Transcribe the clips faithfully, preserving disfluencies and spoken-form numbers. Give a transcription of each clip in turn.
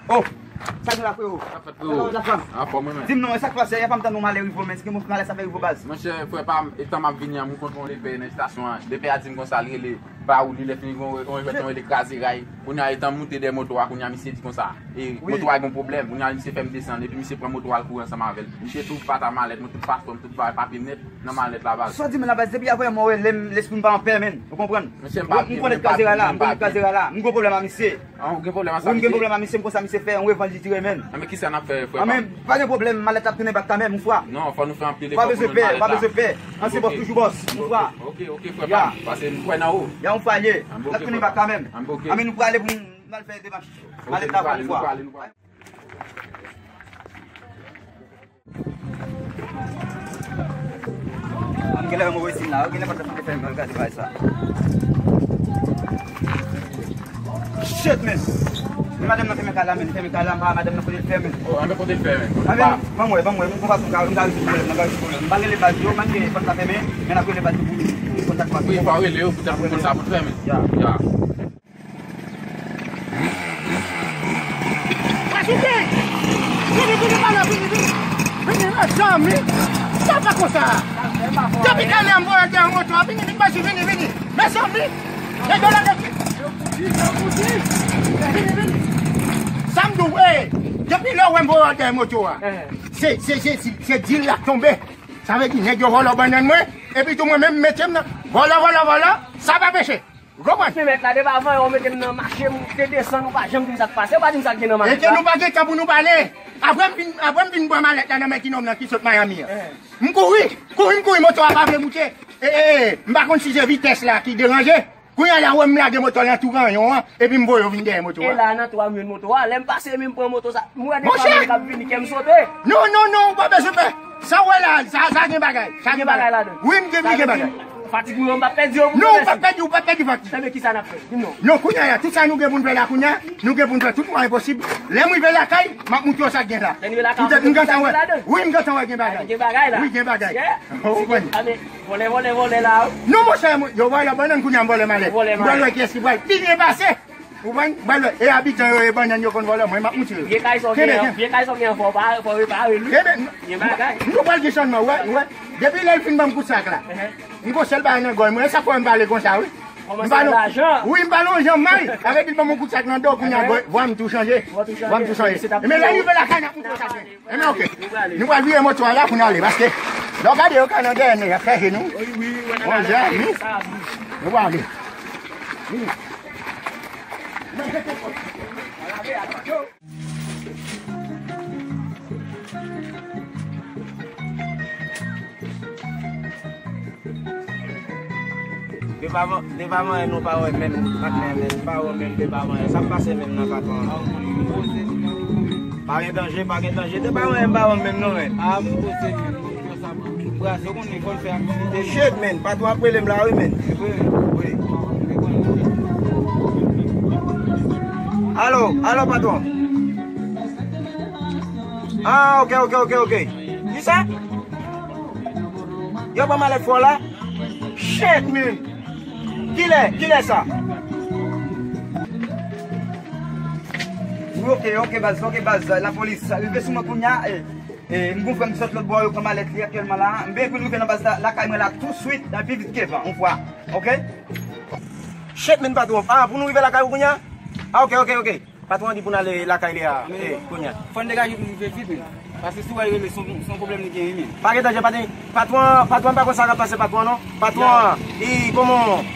Oh! Sa gen la, frero? Sa fèt, frero? Sa fèt? Anfòm, wi, men. Di m non, sa k pase? Yè pa m tande yon malè rive, men. Ki malè sa fè rive, baz? Monchè, frè pa m, etan m ap vini an, m kontre yon lepè nan estasyon an. Lepè a di m konsa, li rele Paoli, lè fini, yon, yon jwèt, yon rele Kraze Ray. Kounye a, etan m moute dèyè moto a, kounye a, misye di konsa, e, moto a gen pwoblèm. Kounye a, misye fè m desann, epi misye pran moto a, al kouri ansanm avè l. Misye tou pata malèt mwen, tout paspò m, tout bagay, papye m nèt nan malèt la, baz. Sa w di m la, baz? Depi avè m, mwen, lè m, lespri m pa anpè, men. Ou konprann? Monchè, m pa byen, men, m pa byen. M konnen Kraze Ray la, m konnen Kraze Ray la. M gen pwoblèm ak misye. Ah, ou gen pwoblèm ak sa, misye? Wi, m gen pwoblèm ak misye, m konsa misye fè yon revanj li tire, men. Ah, men kisa n ap fè, frè pa m? Ah, men pa gen pwoblèm, malèt la ap tounen bak kanmenm, mon frè. Non, fò nou fè anpil efò pou nou jwenn malèt la. Pa bezwen pè, pa bezwen pè. Ansyen bòs, toujou bòs, mon frè. Ok, ok, frè pa m. Pase m kwè nan ou. Ya, mon frè, ye. L ap tounen bak kanmenm. Ah, men nou prale pou nou al fè demach malèt la, mon frè. An gen lè move siy la, gen lè pa t ap fè m gade bagay sa. Shit, man. Men madanm nan fèmen kay la, men fèmen kay la, m pa wè madanm nan kote l fèmen. Oh, anben kote l fèmen? Anben, ban m wè, ban m wè, m konn fason m ka, m ka rezoud pwoblèm nan, m ka rezoud pwoblèm. M pa rele baz yo, m pa gen kòntak la, men, men n ap rele baz yo pou, pou kontak mwen. Wi, fò w rele yo, poutèt pou konn sa pou l fèmen. Ya. Ya. Wè, souke! Vini, vini, pa la, vini, vini! Vini, mezanmi! Sa pa konsa! Depi talè m voye dèyè moto a, vini, vini, mezanmi, vini, vini! Mezanmi! Nèg yo lage. Vini, vini! Sa m di w, e, depi lè w wè m voye dèyè moto a, se, se, se, se, se dil la k tonbe. Sa vle di, nèg yo vòlò bannann mwen, epi tou mwen menm, m mete m nan vòlò, vòlò, vòlò, sa pa peche. Ou konprann? Mèt la, depi avan, yo mete m nan mache, m te desann, ou pa janm di m sa k pase, ou pa di m sa k gen nan malèt la. E ke nou pa gen tan pou nou pale. Apre m fin, apre m fin pran malèt la nan men ti nonm nan ki sot Miami an. M kouri, kouri, m kouri, moto a pa vle moute. E, e, e, m pa konn si se vitès la ki deranje. Kounye a la, ou wè m lage moto a nan tou ranyon an, epi m voye w vin dèyè moto a. E la, nan twa mil moto a, lè m pase, men m pran moto sa, m wè de fanmi k ap vini, kè m sote. Non, non, non, ou pa bezwen pè. Sa w wè la, sa, sa gen bagay. Sa gen bagay ladan. Wi, m gen, m gen bagay. Fatig mwen, m pa pèdi yo pou... Non, ou pa pèdi, ou pa pèdi fatig. Sa vle kisa n ap fè? Di m non. Non, kounye a la, tout sa nou gen pou n fè la, kounye a, nou gen pou n fè tout mwayen posib. Lè m rive lakay, m ap montre w sa k gen la. Lè n rive lakay, poutèt m gentan wè. Wi, m gentan wè gen bagay. Gen bagay la. Wi, gen bagay. Ou konprann? Vòlè, vòlè, vòlè la. Non, monchè, yo vòlè bannann kounye a, m vòlè malèt. M pral wè kiyès ki pral pi byen pase. Ou konprann? M pral wè. E abitan yo, e bannann yo konn vòlè, mwen, m ap montre yo. Vye kay sa w gen an, vye kay sa w gen an, fò w pa, fò w repare l, wi. Gen bagay. Nou pral gen chanjman, ou wè, ou wè. Depi lè l fin ban m kout sak la, m gon sèl bagay nan gòj mwen, e sa k fè m pale konsa, wi. M pa non, wi, m pa non janm mal. Avè di l ban m yon kout sak nan do, kounye a, vwa m tou chanje. Vwa m tou chanje. Men lè l rive lakay, n ap montre w sa k gen. Enben, oke. Nou pral vire moto a la pou n ale, paske lè w gade yo ka nan dèyè nou, y ap chèche nou. Wi, wi, wi. Bon, zanmi. Nou pral ale. Vini. Depaman, depaman, nou pa wè menm, patnè, menm, pa wè menm depaman, sa k pase menm nan patwon an? Pa gen danje, pa gen danje, depaman, m pa wè menm non, men. A, m poze menm, m brase, ou konnen, fò l fè aktivite. Shit, men, patwon ap rele m la, wi, men. Wi. Alo, alo, patwon. Ah, ok, ok, ok, ok. Kisa? Yo pran malèt fò la? Shit, man! Kilè? Kilè sa? Wi, ok, ok, baz, ok, baz. Lapolis rive sou mwen kounye a. E, e, m gon frè m sot lòt bò, yo pran malèt li aktyèlman la. M bezwen pou n rive nan baz la, lakay mwen la, tou swit, nan pi vit ke van, yon fwa. Ok? Shit, man, patwon. Ah, pou nou rive lakay ou kounye a? Ah, ok, ok, ok. Patwon an di pou n ale lakay li a, eh, kounye a. Fò n degaje pou n rive vit, men. Paske si w wè l rele, se yon, se yon pwoblèm li genyen, men. Pa gen danje, pa gen, patwon an, patwon an pa konn sa k ap pase patwon an, non. Patwon an, li kòman,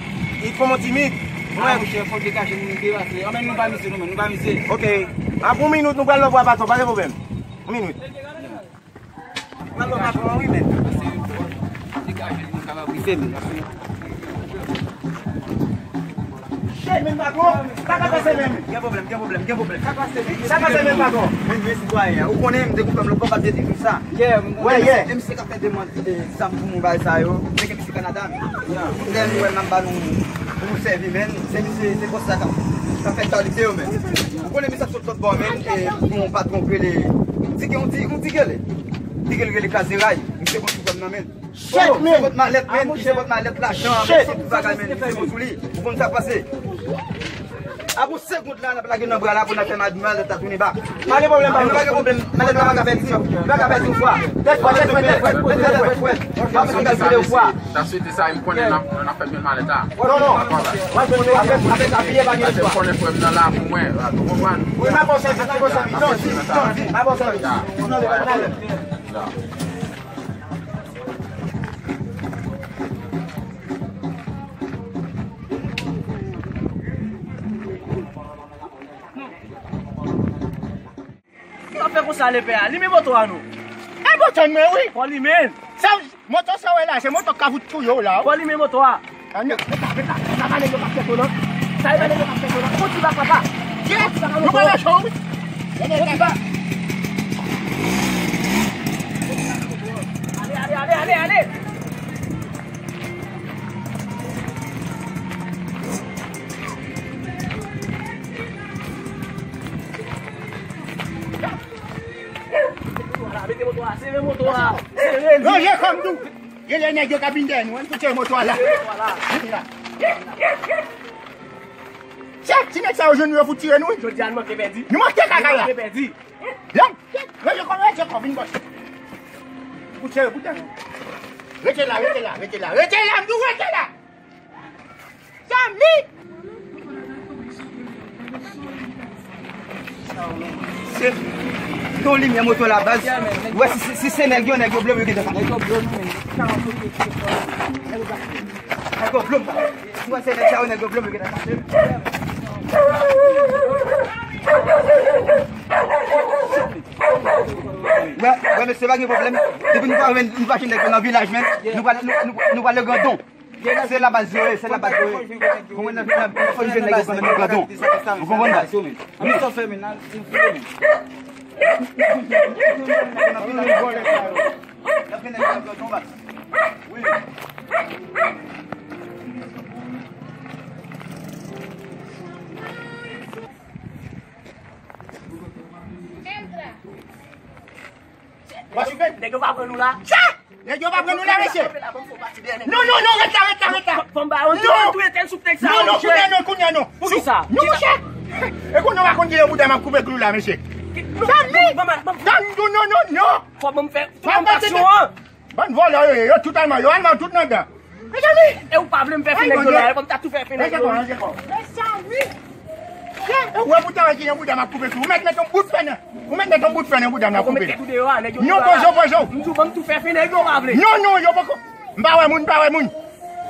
li kòman timid. Ah, monchè, fò n degaje pou n rive, paske, anben, nou pa mize, non, men, nou pa mize. Ok. Apre yon minit, nou pral lòt bò a patwon, pa gen pwoblèm. Yon minit. Pran lò patwon an wi, men. Degaje l, nou kapab rive, men. Shit, men patwon, sa ka pase menm? Gen pwoblèm, gen pwoblèm, gen pwoblèm. Sa ka pase, sa ka pase menm, patwon? Men, men sitwayen an, ou konnen m te gon pwoblèm lòt bò, m pa t vle di nou sa. Yeah, m konnen. M se k ap fè demann, eh, zam pou moun bagay sa yo. Men gen misye Kanada, men. Lè nou wè m ap ba nou, pou nou sèvi, men, se misye, se bòs la k ap, k ap fè kalite yo, men. Ou konnen misye ap sot lòt bò, men, e, pou yon patwon k rele, di gen yon ti, yon ti gele. Ti gele rele Kraze Ray. Misye konn sou kò m nan, men. Shit, oh, men. Se bòt malèt, men. Misye bòt malèt, lajan, avèk tout bagay, men. Misye konn sou li. Ou konn sa k pase? Apre senk goud la, n ap lage nan bra la pou n ap fè mal, malèt la tounen ba. Pa gen pwoblèm, pa gen pwoblèm. Malèt la pa ka pèdi. Pa ka pèdi yon fwa. Tèt fwa, tèt fwa, tèt fwa, tèt fwa, tèt fwa. Pa fè kalkile yon fwa. Sa site sa, m konnen n ap, n ap fè byen malèt la. Non, non. Avèk, avèk apiye pa gen fwa. Konnen frè m nan la pou mwen, ou konprann? Wi, m ap fè sèvis, m ap fè sèvis. Non, non, m ap fè sèvis. Sa fè konsa lepè a. Limen moto a non. E moto mwen wi. Fò limen. Sa moto sa wè la, se moto k ka fout touye w la. Fò limen moto a. Ann, reta, reta. Sa pa nèg yo k ap fè to non. Sa e pa nèg yo k ap fè to non. Fò ti bak papa. Fò ti bak. Nou pa nan cho wi. Fò ti bak. Ale, ale, ale, ale, ale. Mete moto a, sere moto a, sere li. Ranje kò m tou. Gen lè nèg yo ka vin dèyè nou, ann fout sere moto a la. Sere moto a la. Chèf, ti nèg sa yo jwenn nou, yo fout tire nou wi. Jodi a nou manke pèdi. Nou manke kaka la. Nou manke pèdi. Lòm, ranje kò, ranje kò, vin bòs. Fout sere, fout sere. Rete la, rete la, rete la, rete la, m di w rete la. Zanmi! Se ton limyè moto la baz. Ou wè si, si, si se nèg yo, nèg yo blo, yo gentan kache. Nèg yo blo nou menm. Nèg yo blo m. Ou wè se nèg sa yo, nèg yo blo, yo gentan kache. Wè, wè, mesye, pa gen pwoblèm. Depi nou pa jwenn, nou pa jwenn nèg yo nan vilaj menm, nou pral, nou, nou, nou pral nan grandon. Se la baz yo ye, se la baz yo ye. Bon, mwen nan, nan, nan fò jwenn nèg yo kanmenm nan grandon. Ou konprann sa? Wi. N ap jwenn nèg yo nan grandon, baz. Wi. Nèg yo pa pran nou la. Sa! Nèg yo pa pran nou la, mesye. Non, non, non, ret la, ret la, ret la. Fò m ba yon ti tou etèn sou nèg sa. Non, non, kounye a non, kounye a non. Poukisa? Non, monchè. E kounye a w a konn ki yon bouda m ap koupe klou la, mesye. Non, non, non, non. Fò ban m fè, fò ban m fè aksyon an. Bann vòlò yo ye, yo tout Alman, yo Alman tout nan dan. Mezanmi! E ou pa vle m fè fen nèg yo la, e fò m ta tou fè fen nèg yo. Mezanmi! E ou wè pou ta wè ki yon bouda m ap koupe sou. Ou mèt met yon bout fè nan. Ou mèt met yon bout fè nan bouda m ap koupe. Non, poze w, poze w. M tou, ban m tou fè fen nèg yo pa vle. Non, non, yo poko. M pa wè moun, m pa wè moun.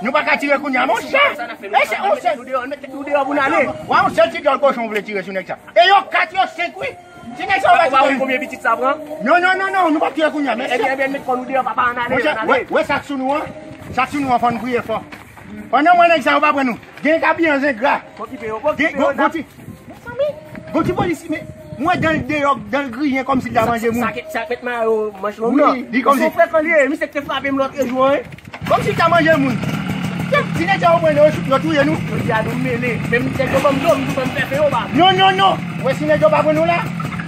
Nou pa ka tire kounye a, monchè. E se, monchè. Nou deyò, nou deyò pou n ale. Wè yon sèl ti djòl kochon w vle tire sou nèg sa. E yo kat, yo senk, wi. Ti nèg sa yo pa tire. Ou pa wè konbyen pitit sa pran? Non, non, non, non, nou p ap tire kounye a, mesye. Ebyen, ebyen, met kò nou deyò, papa, ann ale, ann ale. Monchè, wè, wè sa k sou nou an. Sa k sou nou an, fò n priye fò. Pandan mwen nèg sa yo pa pran nou. Gen kabiyan zengra. Okipe yo, okipe yo. Gon ti, mezanmi, gon ti polis, men, mwen dan l deyò, dan l griyen kòmsi l ta manje moun. Sa k, sa k met mayo manch long nan. Wi, li kòmsi. Son frekan li ye, misye k te frape m lòt jou an, wi. Kòmsi l ta manje moun. Ti nèg sa yo pran yo, yo touye nou. Jodi a nou mele. Menm nèg yo ban m dlo, m di ban m fè fen yo pa. Non, non, non. Wè si nèg yo pa pran nou la.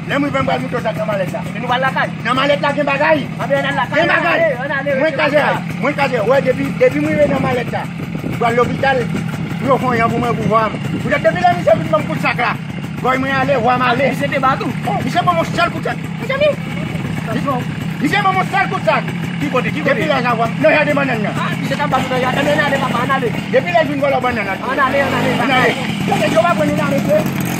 Lè m rive m pral mete w sa k nan malèt la. Epi nou pral lakay. Nan malèt la gen bagay. Anben ann al lakay. Gen bagay. Ann ale, ann ale. Mwen kraze ay. Mwen kraze. Wè depi, depi m rive nan malèt la. M pral lopital. Pou yo fè yon pou mwen pou vwa m. Poutèt depi lè misye vin ban m kout sak la. Gòy mwen ale, vwa m ale. Misye te ba tou. Oh, misye ban m yon sèl kout sak. Mezanmi. Misye ban m yon sèl kout sak. Ki kote, ki kote? Depi lè sa vwa m. Nan jaden bannann nan. Ah, misye t ap ba nou nan jaden. Ann ale, papa, ann ale. Depi lè vin vòlò bannann nan. Ann ale, ann ale, ann ale. Yo pa pran nou la, mesye.